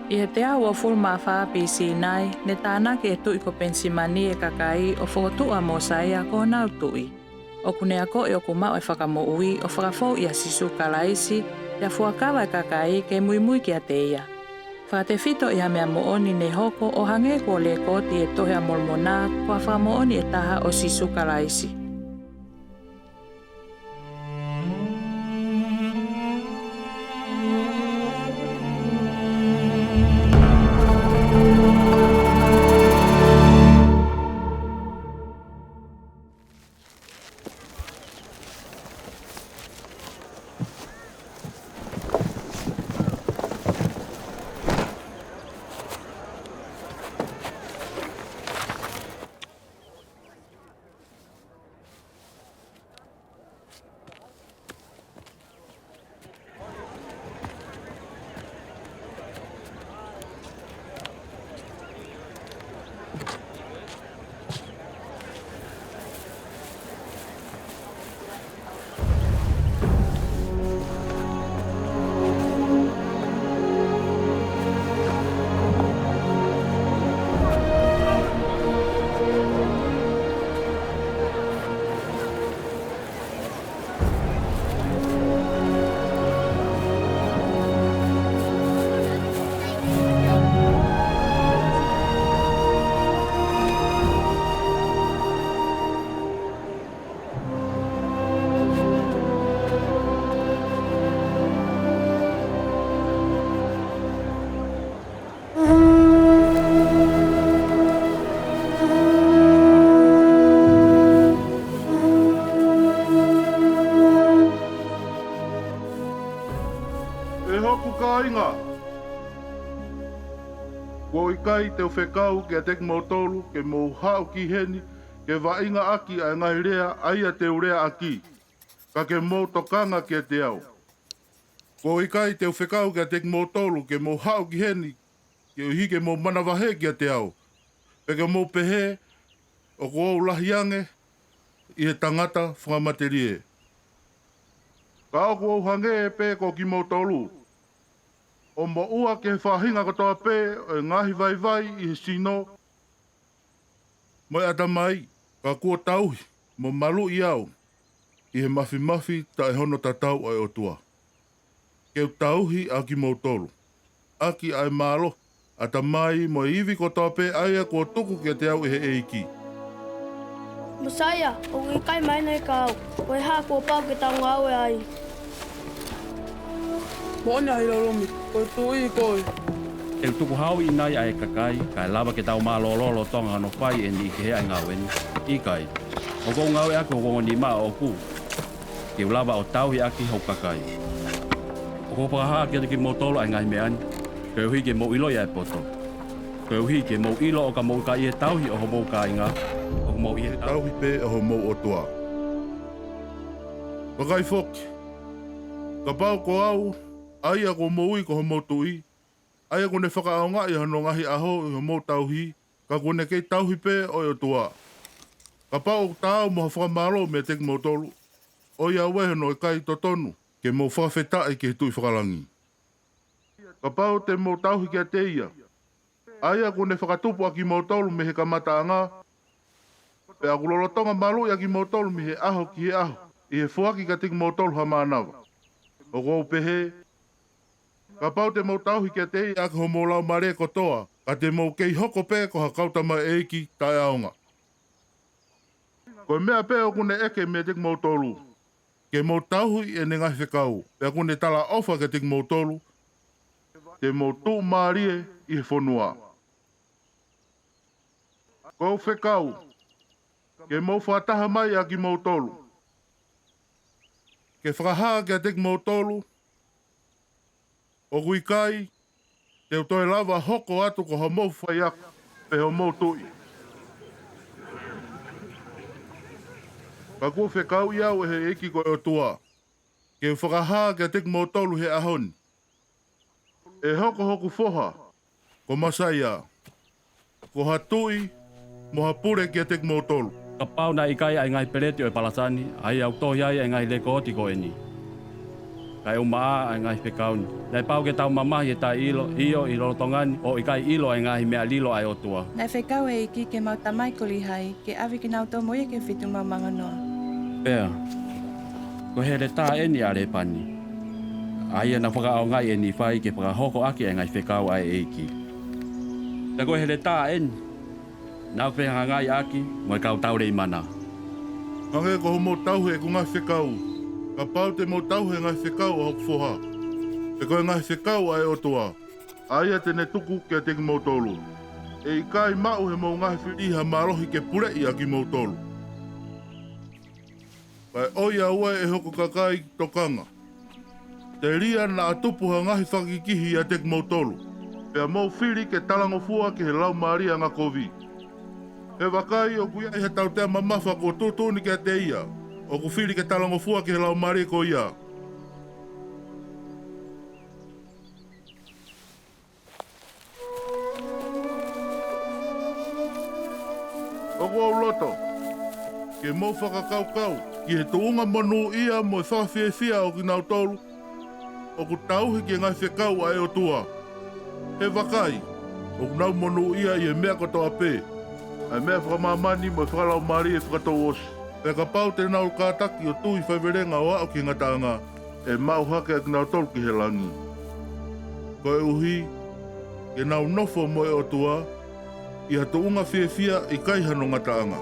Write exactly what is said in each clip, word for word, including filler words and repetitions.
ʻI he teau uofulu mā fā B.C. nai, ne tānaki ʻe he tuʻi ko Penisimani e kakaí ʻo fokotuʻu ʻa Mōsaia ko honau tuʻi. ʻOku ne akoʻi ʻoku maʻu e fakamoʻuí ʻo fakafou ʻia Sīsū Kalaisi, pea fuakava e kakaí ke muimui kiate ia. Fakatefito ʻi ha meʻa moʻoni ne hoko ʻo hangē kuo lēkooti ʻi he Tohi ʻa Molomoná, ko ha fakamoʻoni ʻe taha ʻo Sīsū Kalaisi. ʻE hoku kāinga, kuo ʻikai te u fekau kiate kimoutolu ke mou haʻu ki heni ke vaʻinga ʻaki ʻa e ngaahi lea ʻa ia te u lea ʻakí, ka ke mou tokanga kiate au. Kuo ʻikai te u fekau kiate kimoutolu ke mou haʻu ki heni koeʻuhi ke mou manavahē kiate au, pe ke mou pehē ʻoku ou lahi ange ʻi he tangata fakamatelié. Ka ʻoku ou hangē pē ko kimoutolú, ʻo moʻua ki he faʻahinga kotoa pē ʻo e ngaahi vaivai ʻi he sinó mo e ʻatamaí, ka kuo tauhi mo maluʻi au ʻi he mafimafi taʻe-hono-tatau ʻa e ʻOtuá, ke u tauhi ʻa kimoutolu ʻaki ʻa e mālohi, ʻatamai mo e ivi kotoa pē ʻa ia kuo tuku kiate au ʻe he ʻEikí. Mōsaia, ʻoku ʻikai mahino ia kia au. Ko e hā kuo pau ke tau ngāue aí? Moʻoni ʻa Hilolumi, ko e tuʻí koe. Te u tukuhauʻi nai ʻa e kakaí, kae lava ke tau mālōlō lolotonga hono fai ʻe he niʻihi kehé ʻa e ngāué ni? ʻIkai. ʻOku ou ngāue ʻaki hoku ongo nima ʻoʻokú, ke u lava ʻo tauhi ʻaki hoku kakaí. ʻOku ou fakahā kiate kimoutolu ʻa e ngaahi meʻá ni, koeʻuhi ke mou ʻiloʻi ʻa e potó, koeʻuhi ke mou ʻilo ʻo ka mou ka ʻi he tauhi ʻo homou kāingá, ʻoku mou ʻi he tauhi pē ʻo homou ʻOtuá. Vakai foki, kapau ko au, ʻa ia kuo mou ui ko homou tuʻí, ʻa ia kuó ne fakaʻaongaʻi hono ngaahi ʻahó ʻi hoʻomou tauhí, ka kuó ne kei tauhi pē ʻo e ʻOtuá, kapau ʻoku taau mo ha fakamālō meiate kimoutolu, ʻoiauē hono ʻikai totonu ke mou fakafetaʻi ki he Tuʻi fakalangí. Kapau te mou tauhi kiate ia, ʻa ia kuó ne fakatupu ʻa kimoutolu mei he kamataʻangá, pea ʻoku lolotonga maluʻi ʻa kimoutolu mei he ʻaho ki he ʻaho ʻi he foaki kiate kimoutolu ha mānava, ʻoku ou pehē, kapau te mou tauhi kiate ia ʻaki homou laumālié kotoa, ka te mou kei hoko pē ko ha kau tamaioʻeiki taʻeʻaonga. Ko e meʻa pē ʻokú ne ʻeke meiate kimoutolú, ke mou tauhi ʻene ngaahi fekaú, pea kuó ne talaʻofa kiate kimoutolu, te mou tuʻumālie ʻi he fonuá. Ko ʻeku fekau, ke mou fakataha mai ʻa kimoutolu, ke fakahā kiate kimoutolu ʻoku ʻikai te u toe lava hoko atu ko homou faiako pe homou tuʻi. Ka kuo fekauʻi au ʻe he ʻEiki ko e ʻOtuá, ke u fakahā kiate kimoutolu he ʻahó ni, ʻe hoko hoku foha, ko Mōsaiá, ko ha tuʻi mo ha pule kiate kimoutolu. Kapau naʻe ʻikai ʻa e ngaahi peleti ʻo e palasá ni, ʻa ia ʻoku tohi ai ʻa e ngaahi lekooti ko ʻení. Kae ʻumaʻā ʻa e ngaahi fekau ni, naʻe pau ke tau mamahi ʻi he taʻeʻilo, ʻio, ʻi he lolotonga ni, ʻo ʻikai ʻilo ʻa e ngaahi meʻa lilo ʻa e ʻOtua. Naʻe fekau ʻe he ʻEiki ki heʻemau tamai ko Lihai, ke ʻave kinautolu mo ia ki he feituʻu maumauanganoa. Pea ko e heletā ʻeni ʻa Lēpani, ʻa ia naʻe fakaʻaongaʻi ʻe Nīfai ke fakahoko ʻaki ʻa e ngaahi fekau ʻa e ʻEiki. Pea ko e heletā ʻeni naʻa ku fehangahangai ʻaki mo e kau tau Leimana. Hangē ko hoʻomou tauhi ʻeku ngaahi fekau, kapau te mou tauhi e ngaahi fekau ʻa hoku foha, pea ko e ngaahi fekau ʻa e ʻOtua, ʻa ia te ne tuku kiate kimoutolu, ʻe ʻikai maʻu ʻe homou ngaahi fili ha mālohi ke puleʻi ʻa kimoutolu. Kae ʻoiauē, ʻe hoku kakai tokanga, telia naʻa tupu ha ngaahi fakakikihi ʻiate kimoutolu, pea mou fili ke talangofua ki he laumālie angakovi. He vakai, ʻoku ʻi ai ha tautea mamafa kuo tuʻutuʻuni kiate ia, ʻoku fili ke talangofua ki he laumālie ko ia. ʻOku ou loto ke mou fakakaukau ki he tuʻunga monūʻia mo e fakafiefia ʻo kinautolu ʻoku tauhi ki he ngaahi fekau ʻa e ʻOtua. He vakai, ʻoku nau monūʻia ʻi he meʻa kotoa pē, ʻa e meʻa fakamāmani mo e fakalaumālie fakatouʻosi. Pea kapau te nau kātaki ʻo tui faivelenga ʻo aʻu ki he ngataʻanga, ʻe maʻu hake ʻa kinautolu ki he langi, koeʻuhi ke nau nofo mo e ʻOtua ʻi ha tuʻunga fiefia ʻikai hano ngataʻanga.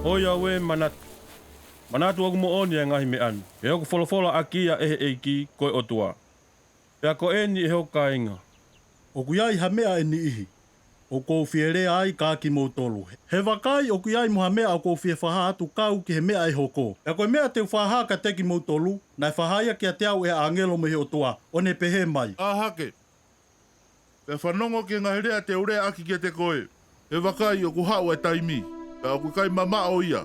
ʻOiauē, manatu, manatu ʻoku moʻoni ʻa e ngaahi meʻa ni, he ʻoku folofola ʻaki ia ʻe he ʻEiki ko e ʻOtua. Pea ko eni, ʻe hoku kāinga, ʻoku ʻi ai ha meʻa ʻe niʻihi ʻoku ou fie lea ai kiate kimoutolu. He vakai, ʻoku ʻi ai mo ha meʻa ʻoku ou fie fakahā atu kau ki he meʻa ʻe hoko. Pea ko e meʻa te u fakahā kiate kimoutolu, naʻe fakahā ia kiate au ʻe ha ʻāngelo mei he ʻOtua, ʻo ne pehē mai: ʻĀ hake, pea fanongo ki he ngaahi lea te u lea ʻaki kiate koe. He vakai, ʻoku haʻu ʻa e taimi, pea ʻoku ʻikai mamaʻo ia,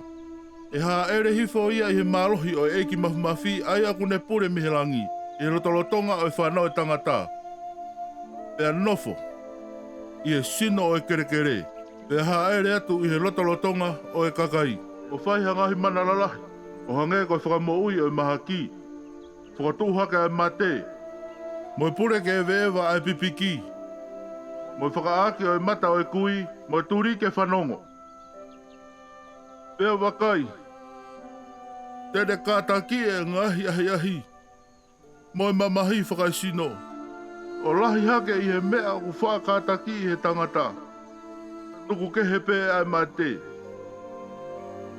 ʻe hāʻele hifo ia ʻi he mālohi ʻo e ʻEiki Māfimafi, ʻa ia ʻoku ne pule mei he langi, ʻi he lotolotonga ʻo e fānau ʻa e tangata, pea nofo ʻi he sino ʻo e kelekele, pea hāʻele atu ʻi he lotolotonga ʻo e kakai, ʻo fai ha ngaahi mana lalahi, ʻo hangē ko e fakamoʻui ʻo e mahaki, fokotuʻu hake ʻa e mate, mo e pule ke ʻeveʻeva ʻa e pipiki, mo e fakaʻaʻaki ʻo e mata ʻo e kui, mo e tuli ke fanongo. Pea vakai, te ne kātakiʻi ʻa e ngaahi ʻahiʻahi mo e mamahi fakaesino, ʻo lahi hake ʻi he meʻa ʻoku faʻa kātakiʻi ʻe he tangata, tuku kehe pē ʻa e mate.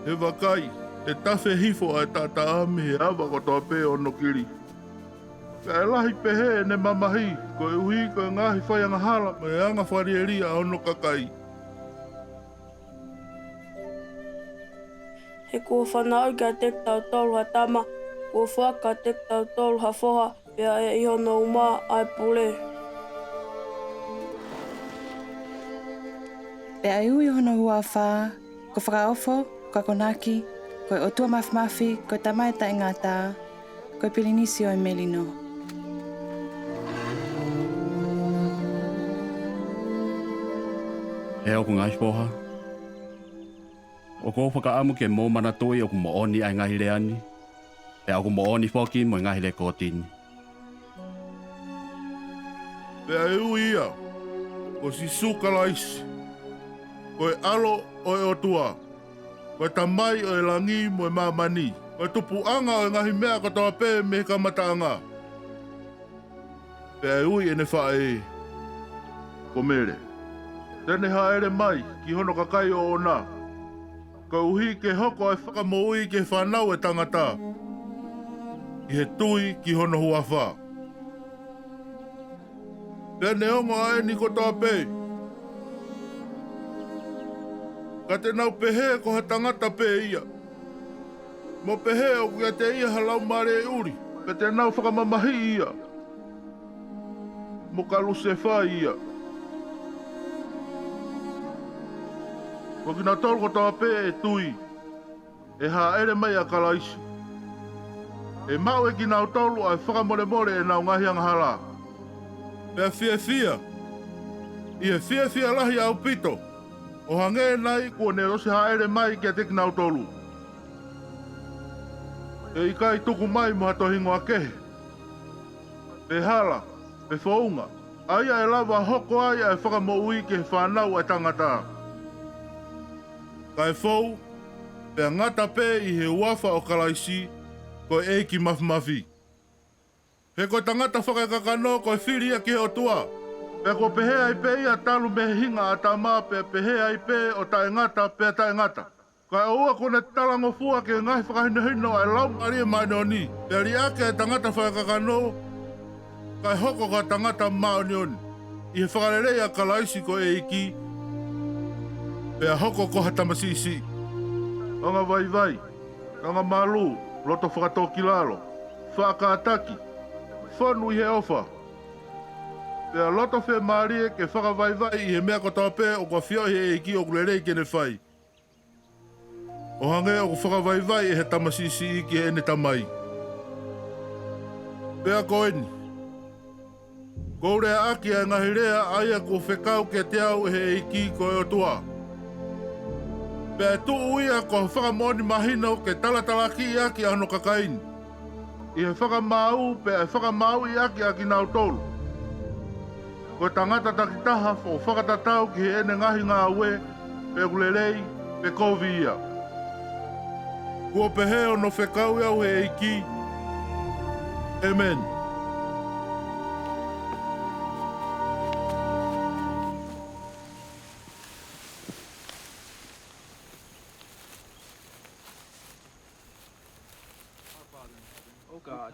He vakai, ʻe tafe hifo ʻa e taʻataʻa mei he ava kotoa pē ʻo hono kili. Pea ʻe lahi pehē ʻene mamahi, koeʻuhi ko e ngaahi fai angahala mo e anga fakalielia ʻa hono kakai. He kuo fanauʻi kiate kitautolu ha tama, kuo foaki kiate kitautolu ha foha, pea ʻe ʻi hono uma ʻa e pule. Pea ʻe ui hono huafa ko Fakaofo, ko Akonaki, ko e ʻOtua Māfimafi, ko e Tamai Taʻengata, ko e Pilinisi ʻo e Melino. ʻE hoku ngaahi foha, ʻoku ou fakaʻamu ke mou manatuʻi ʻoku moʻoni ʻa e ngaahi lea ni, pea ʻoku moʻoni foki mo e ngaahi lekooti ni. Pea ʻe ui ia ko Sīsū Kalaisi, ko e ʻAlo ʻo e ʻOtua, ko e Tamai ʻo e langi mo e māmani, ko e tupuʻanga ʻo e ngaahi meʻa kotoa pē mei he kamataʻanga. Pea ʻe ui ʻene faʻē ko Mele. Te ne hāʻele mai ki hono kakai ʻoʻona, koeʻuhi ke hoko ʻa e fakamoʻui ki he fānau ʻa e tangata, ʻi he tui ki hono huafa. Pea neongo ʻa eni kotoa pē, ka te nau pehē ko ha tangata pē ia, mo pehē ʻoku ʻiate ia ha laumālie ʻuli, pea te nau fakamamahiʻi ia, mo kalusefai ia. Ko kinautolu kotoa pē ʻe tui ʻe hāʻele mai ʻa Kalaisi, ʻe maʻu ʻe kinautolu ʻa e fakamolemole ʻenau ngaahi angahala. Pea fiefia, ʻi he fiefia lahi ʻaupito, ʻo hangē nai kuo ne ʻosi hāʻele mai kiate kinautolu. He ʻikai tuku mai mo ha toe hingoa kehe, pe hala, pe founga, ʻa ia ʻe lava ʻo hoko ai ʻa e fakamoʻui ki he fānau ʻa e tangata, kae fou, pea ngata pē ʻi he huafa ʻo Kalaisi, ko e ʻEiki Māfimafi. He ko e tangata fakaekakano ko e fili ia ki he ʻOtua, pea kuo pehē ai pē ia talu mei he hinga ʻa ʻĀtama, pea pehē ai pē ʻo taʻengata pea taʻengata. Kae ʻoua kuo ne talangofua ki he ngaahi fakahinohino ʻa e Laumālie Māʻoniʻoni, pea liʻaki ʻa e tangata fakaekakano, kae hoko ko ha tangata māʻoniʻoni, ʻi he fakalelei ʻa Kalaisi ko e ʻEiki, pea hoko ko ha tamasiʻi siʻi. Angavaivai, angamalū, loto fakatōkilalo, faʻa kātaki, fonu ʻi he ʻofa, pea loto fiemālie ke fakavaivai ʻi he meʻa kotoa pē ʻoku ʻafioʻi ʻe he ʻEiki ʻoku lelei ke ne fai, ʻo hangē ʻoku fakavaivai ʻe he tamasiʻi siʻi ki heʻene tamai. Pea ko eni, ʻoku ou lea ʻaki ʻa e ngaahi lea ʻa ia kuo fekau kiate au ʻe he ʻEiki ko e ʻOtua, pea ʻe tuʻu ia ko ha fakamoʻoni mahino ke talatalaakiʻi ʻaki ʻa hono kakaí ni ʻi he fakamaau, pea ʻe fakamāuʻi ʻaki ʻa kinautolu. Ko e tangata takitaha ʻoku fakatatau ki heʻene ngaahi ngāue, pe ʻoku lelei, pe kovi ia. Kuo pehē hono fekauʻi au ʻe he ʻEiki. ʻĒmeni. Oh God,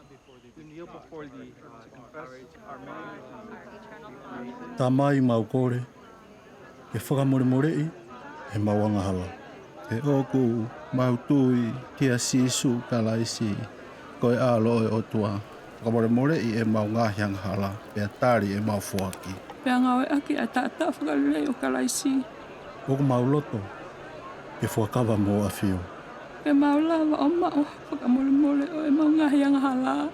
we kneel before thee to confess our many wrongs. Tamai, mau kole ke fakamolemoleʻi ʻemau angahala. He ʻoku mau tui kia Sīsū Kalaisi, ko e ʻAlo ʻo e ʻOtua. Fakamolemoleʻi ʻemau ngaahi angahala, pea tali ʻemau foaki, pea ngāueʻaki ʻa e taʻataʻa fakalelei ʻo Kalaisi. ʻOku mau loto ke fuakava mo ʻafio, ke mau lava ʻo maʻu ha fakamolemole ʻo ʻemau ngaahi angahala.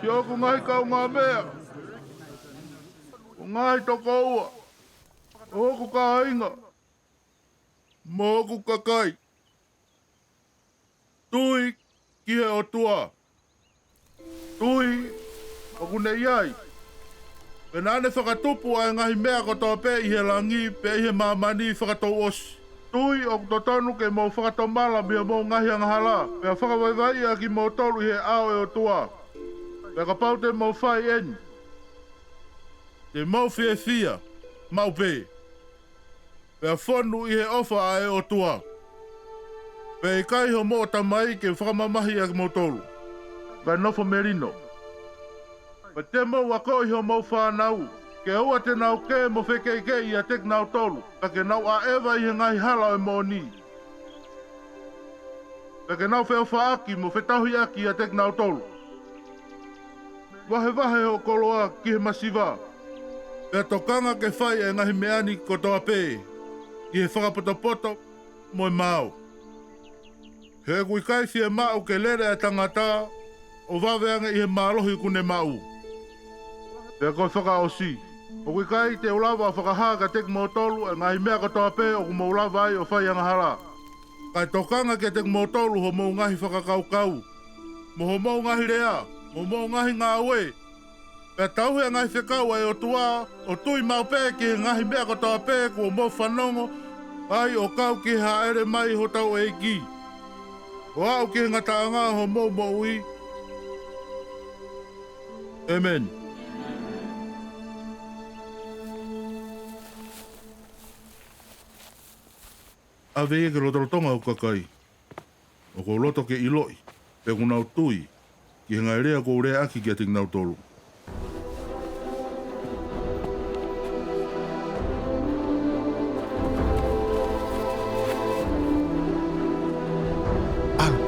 Siʻoku ngaahi kaungāmeʻa, ʻo ngaahi tokoua, ʻo hoku kāinga, mo hoku kakai, tui ki he ʻOtua. Tui ʻoku ne ʻi ai, pea naʻa ne fakatupu ʻa e ngaahi meʻa kotoa pē ʻi he langi pea ʻi he māmani fakatouʻosi. Tui ʻoku totonu ke mou fakatomala mei hoʻomou ngaahi angahala, pea fakavaivaiʻi ʻa kimoutolu ʻi he ʻao ʻo e ʻOtua. Pea kapau te mou fai ʻeni, te mou fiefia maʻu pē, pea fonu ʻi he ʻofa ʻa e ʻOtua. Pea ʻikai homou ʻatamai ke fakamamahi ʻa kimoutolu, kae nofo melino. Pea te mou akoʻi hoʻomou fānau, ke ʻoua te nau kē mo fekeʻikeʻi ʻiate kinautolu, ka ke nau ʻaʻeva ʻi he ngaahi hala ʻo e moʻoni, pea ke nau feʻofaʻaki mo fetauhiʻaki ʻiate kinautolu. Vahevahe hoʻo koloa ki he masiva, pea tokanga ke fai ʻa e ngaahi meʻa ni kotoa pē ʻi he fakapotopoto mo e maau. He ʻoku ʻikai fiemaʻu ke lele ʻa e tangata ʻo vave ange ʻi he mālohi ʻoku ne maʻu. Pea ko e fakaʻosi, ʻoku ʻikai te u lava ʻo fakahā kiate kimoutolu ʻa e ngaahi meʻa kotoa pē ʻoku mou lava ai ʻo fai angahala. Kae tokanga kiate kimoutolu hoʻomou ngaahi fakakaukau, mo hoʻomou ngaahi lea, mo hoʻomou ngaahi ngāue, pea tauhi ʻa e ngaahi fekau ʻa e ʻOtua, ʻo tui maʻu pē ki he ngaahi meʻa kotoa pē kuo mou fanongo ai ʻo kau ki he hāʻele mai hotau ʻEiki, ʻo aʻu ki he ngataʻanga ʻo homou moʻui. ʻĒmeni. ʻAve ia ki he lotolotonga ʻo e kakai ʻoku ou loto ke ʻiloʻi pe ʻoku nau tui ki he ngaahi lea ʻoku ou lea ʻaki kiate kinautolu. ʻAlu.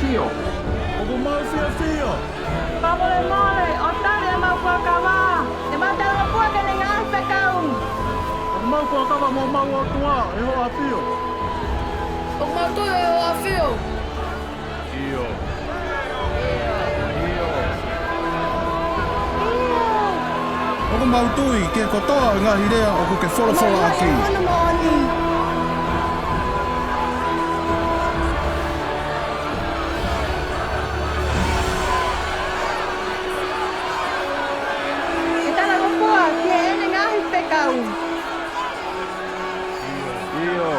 ʻIo, ʻoku mau fiefia. Fakamolemole, ʻo tali ʻemau fuakava. ʻEmau talangofua ki heʻene ngaahi fekau. ʻOku mau fuakava mo homau ʻOtua, ʻe Hoʻo ʻAfio. ʻOku mau tui ʻe Hoʻo ʻAfio. ʻIo. ʻIo. ʻOku mau tui ki he kotoa ʻo e ngaahi lea ʻoku ke folofola ʻaki. Hono moʻoni. Ke talangofua ki heʻene ngaahi fekau. ʻIo.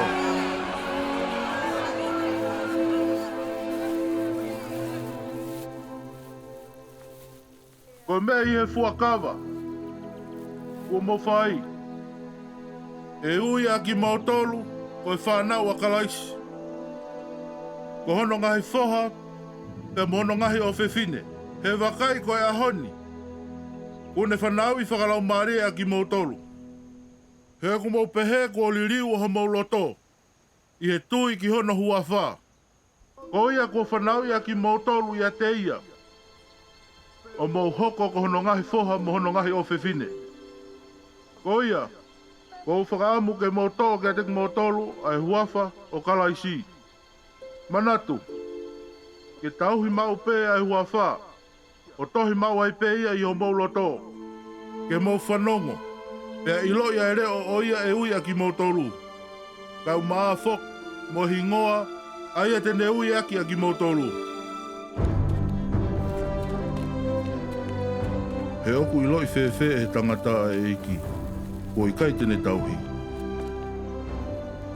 Ko e meʻa ʻi he fuakava kuo mou fai, ʻe ui ʻa kimoutolu ko e fānau ʻa Kalaisi, ko hono ngaahi foha pea mo hono ngaahi ʻofefine. He vakai, ko e ʻaho ni kuo ne fanauʻi fakalaumālie ʻa kimoutolu. He ʻoku mou pehē kuo liliu ʻa homou loto ʻi he tui ki hono huafa. Ko ia kuo fanauʻi ʻa kimoutolu ʻiate ia, ʻo mou hoko ko hono ngaahi foha mo hono ngaahi ʻofefine. Ko ia, ʻoku ou fakaʻamu ke mou toʻo kiate kimoutolu ʻa e huafa ʻo Kalaisi. Manatu, ke tauhi maʻu pē ʻa e huafa, ʻo tohi maʻu ai pē ia ʻi homou loto, ke mou fanongo, pea ʻiloʻi ʻa e leʻo ʻo ia ʻe ui ʻa kimoutolu, kae ʻumaʻā foki mo e hingoa ʻa ia te ne ui ʻaki ʻa kimoutolu. He ʻoku ʻiloʻi fēfē ʻe he tangata ʻa e ʻEiki? Kuo ʻikai te ne tauhi,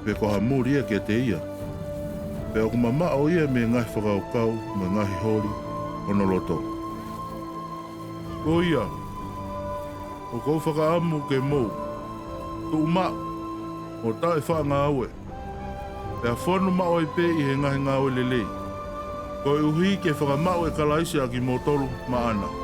pe ko ha muli ia kiate ia, pea ʻoku mamaʻo ia mei he ngaahi fakakaukau mo e ngaahi holi ʻo hono loto. Ko ia, ʻoku ou fakaʻamu ke mou tuʻu maʻu ʻo taʻefaʻa ngāue, pea fonu maʻu ai pē ʻi he ngaahi ngāue lelei, koeʻuhi ke fakamaʻu ʻe Kalaisi ʻa kimoutolu maʻana.